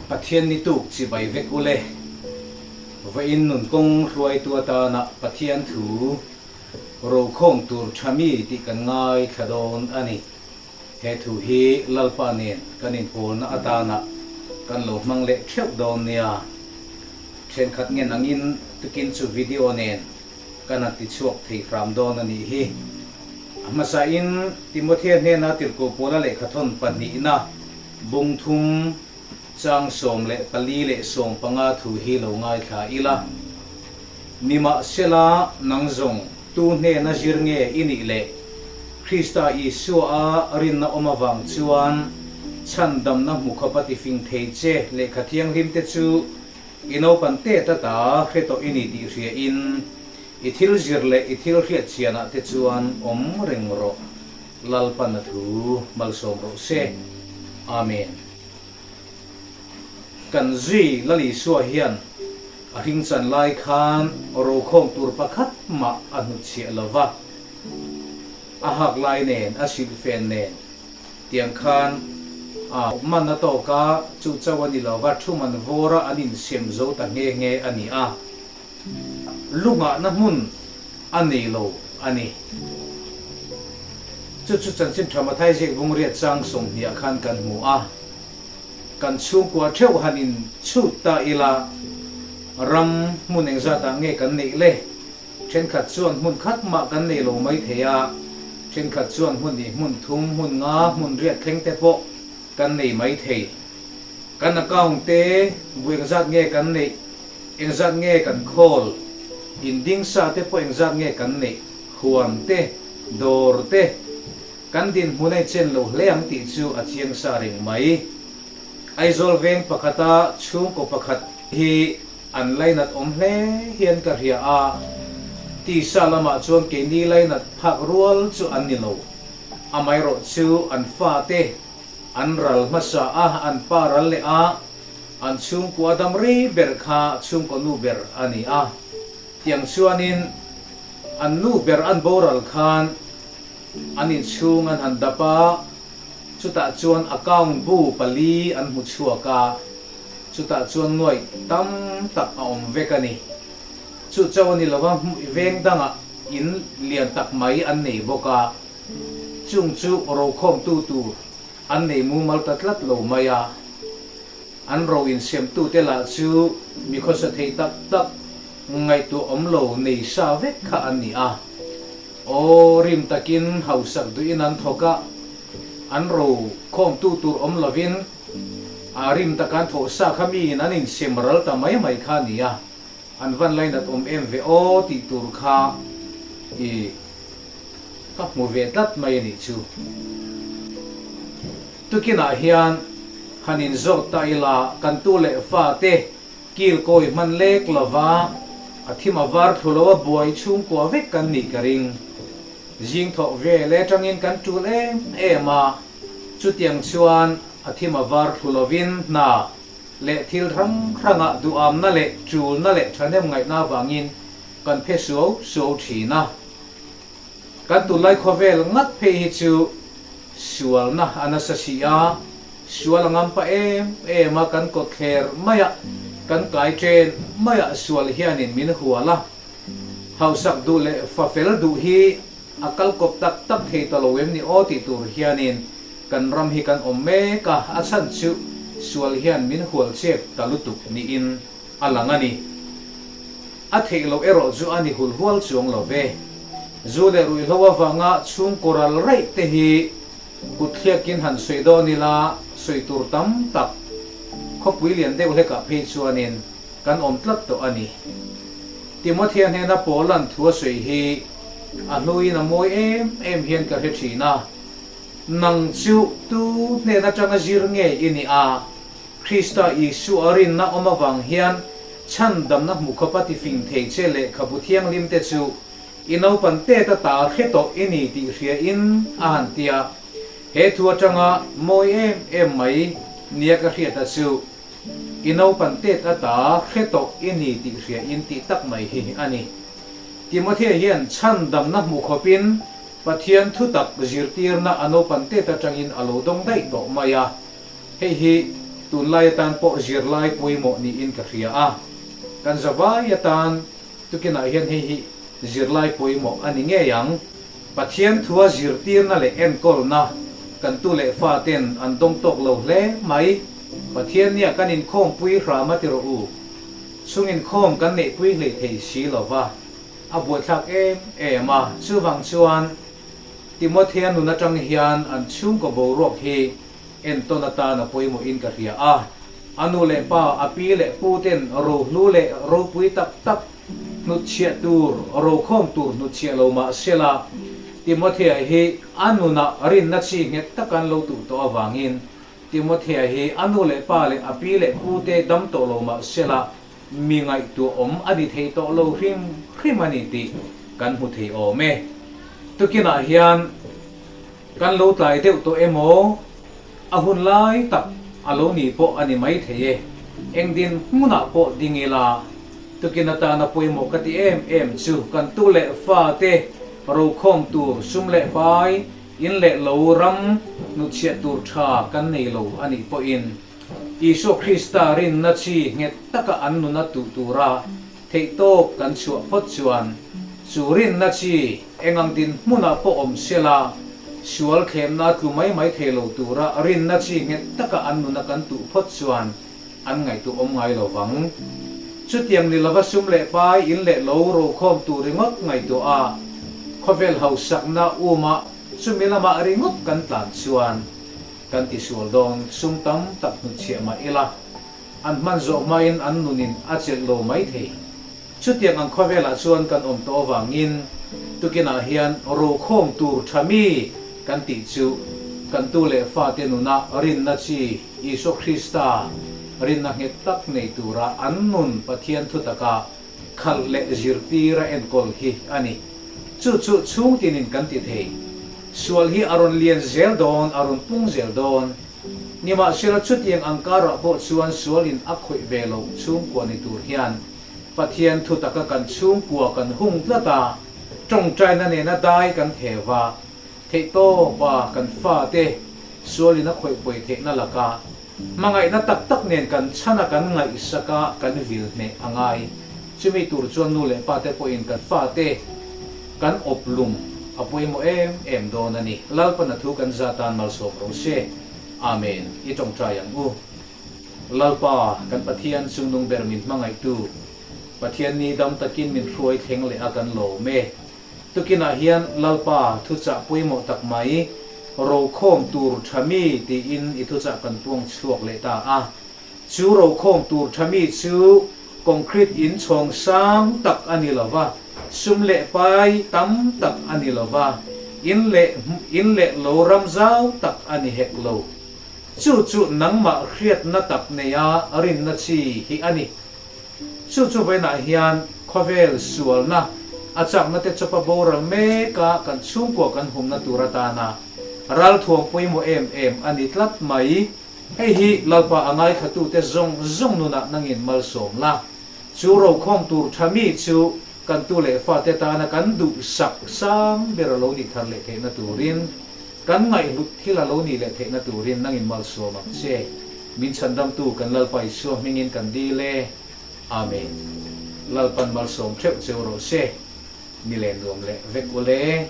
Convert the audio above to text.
Pathian ni tuk chibai vek ule. Vawiin nun kawng hruaitu atana Pathian thu rokhawm tur tha mi tih kan ngaithla dawn a ni. He thu hi Lalpa nen kan inpawlna atana kan lo hmang leh theuh dawn nia. Thenkhat ngen angin tukin chu video nen kan han tichhuak thei hram dawn a nih hi. A hmasain Timothea hnena tirhkoh Paula lehkhathawn pahnihna bung thum chang 14 leh 15 thu hi lo ngaithla ila. Nimahsela nang zawng tu hnena zir nge i nih leh Krista Isua a rinna awm avang chuan chhandamna hmu khawp a tifing thei che lehkha thianghlim te chu I naupan tet ata hre tawh i ni tih hria in i thil zir leh i thil hriat chian ah te chuan awm reng rawh. Lalpan a thu malsawm rawh se. Amen. Kan zui Lal Isua hian a hring chan lai khan rokhawm tur pakhat mah a hnutchhiah lo va, a hak lai nen a silhfen nen Tiang khan a man a tawk a, chu chauh a ni lo va, thu man vawr a an insem zo ta nghe nghe a ni a, lunghahna hmun a nei lo a ni. Chu chu chanchin tha Mathai ziak vung riat chang 20 ah khan kan hmu a, kan chhungkua theuh han in chhut ta ila, ram hmun engzat ah nge kan neih le? Thenkhat chuan hmun khat mah kan nei lo mai thei a, thenkhat chuan hmun hnih, hmun thum, hmun nga, hmun riat thleng te pawh kan nei mai thei. Kan account te bu engzat nge kan neih, engzat nge kan khawl, in ding sa te pawh engzat nge kan neih, huan te, dawr te, kan dinhmun a inchen lo hle ang tih chu a chiang sa reng mai. Aizawl veng pakhata chhungkaw pakhat hi An lainat awm hle hian ka hria a, tisa lamah chuan keini lainat phak rual chu an ni lo. Amaherawh chu an fate an ral hmasa a, an pa ral leh a, an chhungkua dam rei ber kha chhungkaw nu ber a ni a. Tiang chuanin an nu ber an boral khan an inchhung an han dap a, chutah chuan account bu pali an hmu chhuak a. Chutah chuan nuaih tam tak a awm vek a ni. Chu chauh a ni lova veng dangah in lian tak mai an nei bawk a, chung chu rokhawmtu tur an nei mumal ta tlat lo mai a. An ro insiamtute lah chu mi khawsa thei tak tak ngaihtuah awm lo nei sa vek kha an ni a. Aw, rim takin hausak duhin an thawk a, an rokhawmtu tur awm lovin, A rim tak an thawh sa kha miin an insem ral ta mai mai kha a ni a, an van lainat awm em ve aw tih tur kha i ka hmu ve tlat mai a nih chu. Tukinah hian han inzawt ta ila kan tu leh fa te kil kawi hman lek lova a thim a var thlu lo a buai chhungkua vek kan nih ka ring. Zing thawh vel atangin kan tul em em a. Chutiang chuan a thim a var thlu lovin hna leh thil hrang hrangah duhamna leh tulna leh thahnem ngaihna avangin kan phe suau suau thin a. Kan tunlai khawvel ngat phei hi chu sualna a nasa si a, sual a ngam pah em em a, kan kawtthler maiah, kan kai chen maiah sual hianin min hual a. Hausak duh leh fa fel duh hi A kal kawp tak tak thei ta lo em ni aw tih tur hianin kan ram hi kan awm mek a, a chhan chu sual hian min hual chep ta lutuk niin a lang a ni. A theih loh erawh chu a ni hul hual chuang lo ve. Zu leh ruihhlo avanga chhungkaw ral raih te hi kut thliakin han sawi dawn ila sawi tur tam tak khawpui lian deuh hlekah phei chuanin kan awm tlat tawh a ni. Timothea hnena Paula'n thu a sawi hi a hluin a mawi em em hian ka hre thin a, Nang chu tu hnen atanga zir nge i nih a? Krista Isua rinna awm avang hian chhandamna hmu khawp a tifing thei che lehkhabu thianghlim te chu i naupan tet ata hre tawh i ni tih hria in a han ti a. He thu atanga mawi em em mai nia ka hriat a chu I naupan tet ata hre tawh i ni tih hria in tih tak mai hi a ni. Timothea hian chhandamna hmuh khawpin Pathian thutak zirtirna a naupan tet atangin a lo dawng daih tawh mai a. Hei hi Tunlai atan pawh zirlai pawimawh niin ka hria a, kan zavai atan tukinah hian hei hi zirlai pawimawh a ni ngei ang. Pathian thua zirtirna leh enkawlna kan tu leh faten an dawng tawk lo hle mai. Pathian nia kan inkhawmpui hram a ti rawh u. Chung inkhawm kan neihpui hlei thei si lo va, a buaithlak em em a. Chuvang chuan Timothea nun atang hian an chhungkaw boruak hi entawn atan a pawimawhin ka hria a. A nu leh pa, a pi leh pu ten rohlu leh ropui tak tak hnutchhiah tur, rokhawm tur hnutchhiah lo mah sela, Timothea hi a nunah rinna chi nghet tak an lo tuh tawh avangin Timothea hi a nu leh pa leh a pi leh pu te dam tawh lo mah sela mi ngaihtuahawm a ni thei tawh lo hrim hrim a ni tih kan hmu thei awm e. Tukinah hian Kan lo tlai deuh tawh emaw? A hun lai tak a lo ni pawh a ni mai thei e. Eng din hmunah pawh ding ila, tukin atana pawimawh ka ti em em chu kan tu leh fa te rokhawm tur sum leh pai, in leh lo ram hnutchhiah tur tha kan nei lo a nih pawhin Isua Krista rinna chi nghet taka an nuna tuh tura Theihtawp kan chhuah phawt chuan chu rinna chi eng ang dinhmunah pawh awm sela, sual thlemna tlu mai mai thei lo tura rinna chi nghet taka an nuna kan tuh phawt chuan an ngaihtuah awm ngai lo vang. Chutiang ni lova sum leh pai in leh lo rokhawm tur ringawt ngaihtuah a, khawvel hausakna uma chumi lamah ringawt kan tlan chuan kan tisual dawn sum tam tak hnutchhiah mah ila, An hman zawh hmain an nunin a chelh lo mai thei. Chutiang ang khawvelah chuan kan awm tawh avangin tukinah hian rokhawm tur tha mi kan tih chu kan tu leh fate nuna rinna chi Isua Krista rinna nghet tak nei tura an nun Pathian thutaka khalh leh zirtira enkawl hi a ni. Chu chu chhungtinin kan ti thei. Sual hi a rawn lian zel dawn, a rawn pung zel dawn. Nimahsela chutiang ang karah pawh chuan sualin a khawih ve loh chhungkua ni tur hian Pathian thu taka kan chhungkua kan hung tlat a, tawngtaina nena dai kan theu a, theihtawpa kan fate sualin a khawih pawi theihna laka hmangaihna tak tak nen kan chhana kan ngaihsak a kan vil hneh a ngai. Chumi tur chuan nu leh pate pawhin kan fate kan awp lum a pawimawh em em dawn a ni. Lalpan a thu kan za tan malsawm ro se. Amen. I tawngtai ang u. Lalpa, kan Pathian chungnung ber min hmangaihtu, Pathian ni dam takin min hruai thleng leh a kan lawm e. Tukinah hian Lalpa thuchah pawimawh tak mai, rokhawm tur tha mi tiin i thuchah kan puang chhuak leh ta a. Chu rokhawm tur tha mi chu concrete in chhawng sang tak a ni lo va, sum leh pai tam tak a ni lo va, in leh in leh lo ram zau tak a ni hek lo. Chu chu nangmah hriatna tak neia rinna chi hi a ni. Chu chu vawiinah hian khawvel sualna a chakna te chawpa boral meka kan chhungkua kan humna tur atana ralthuam pawimawh em em a ni tlat mai. Hei hi Lalpa a ngaithlatute zawng zawng nunah nangin malsawm la. Chu rokhawm tur tha mi chu kan tu leh fate tana kan duhsak sang ber a lo nih thar leh theihna turin, kan ngaihhlut thil a lo nih leh theihna turin nangin malsawm ang che. Min chhandamtu kan Lalpa Isua hmingin kan dil e. Amen. Lalpan malsawm theuh cheu rawh se. Ni len nuam leh vek ule.